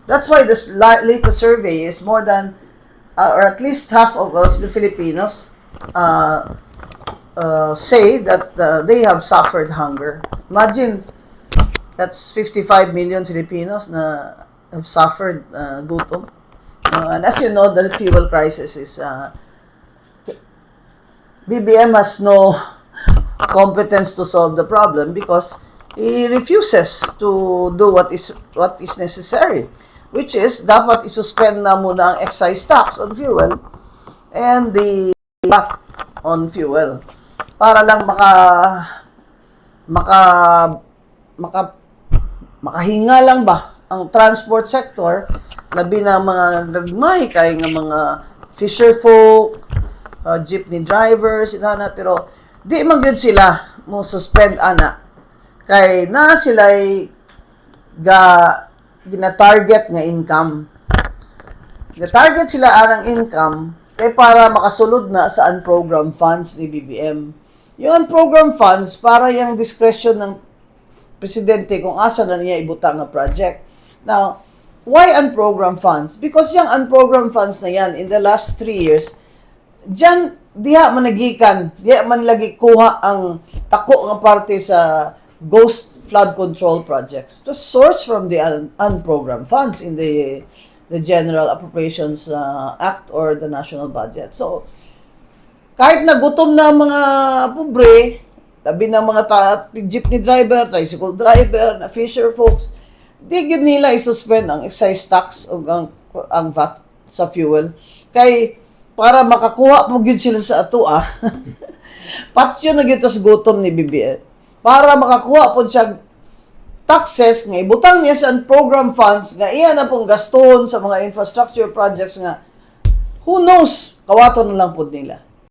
That's why this latest survey is more than or at least half of us, the Filipinos, say that they have suffered hunger. Imagine, that's 55 million Filipinos na have suffered gutom. And as you know, the fuel crisis is BBM has no competence to solve the problem because he refuses to do what is necessary, which is dapat isuspend na muna ang excise tax on fuel and the VAT on fuel para lang maka makahinga lang ba ang transport sector, labi na mga gagmay kay nga mga fisher folk, jeepney drivers ana. Pero di man gyud sila mo suspend ana kay na sila ga gina-target nga income. Ga-target sila anang income kay para makasulod na sa unprogrammed funds ni BBM. Yung unprogrammed funds, para yung discretion ng presidente kung asa na niya ibutang nga project. Now, why unprogrammed funds? Because yung unprogrammed funds na yan, in the last 3 years, diyan, diha man nagikan, diha man lagi kuha ang dako nga parte sa ghost flood control projects. It was sourced from the unprogrammed funds in the General Appropriations Act or the national budget. So, kahit nagutom na ang mga pobre, labi ng mga jeepney driver, tricycle driver, na fisher folks, di gyud nila i-suspend ang excise tax o ang VAT sa fuel. Kay para makakuha po gyud sila sa atoa. Patyo na gyud tas gutom ni BBM. Para makakuha po siya taxes nga ibutang niya sa unprogrammed funds nga iya na pong gastuhon sa mga infrastructure projects nga who knows, kawaton na lang pod nila.